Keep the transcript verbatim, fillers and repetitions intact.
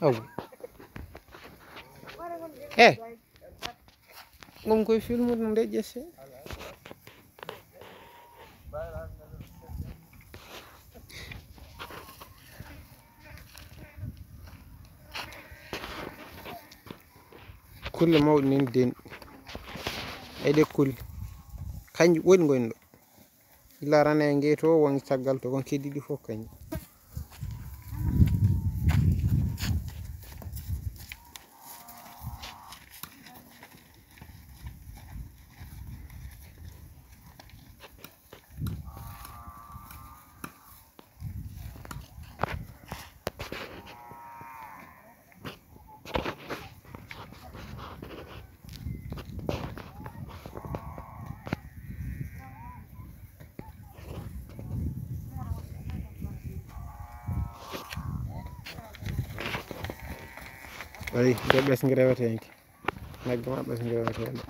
Aw. Eh. Ɗum koye filmude nde ƴesse. Kulle mawɗe nin denɗi. Ay ɗe kulle. Kanƴe woɗi ngoyno ɗo. Illa rana e nge to won caggal to kon keddi ɗi fof kañum. Ayi, ɗo ɓesnge rewetenke. Nagge ma ɓesnge reweteɗo.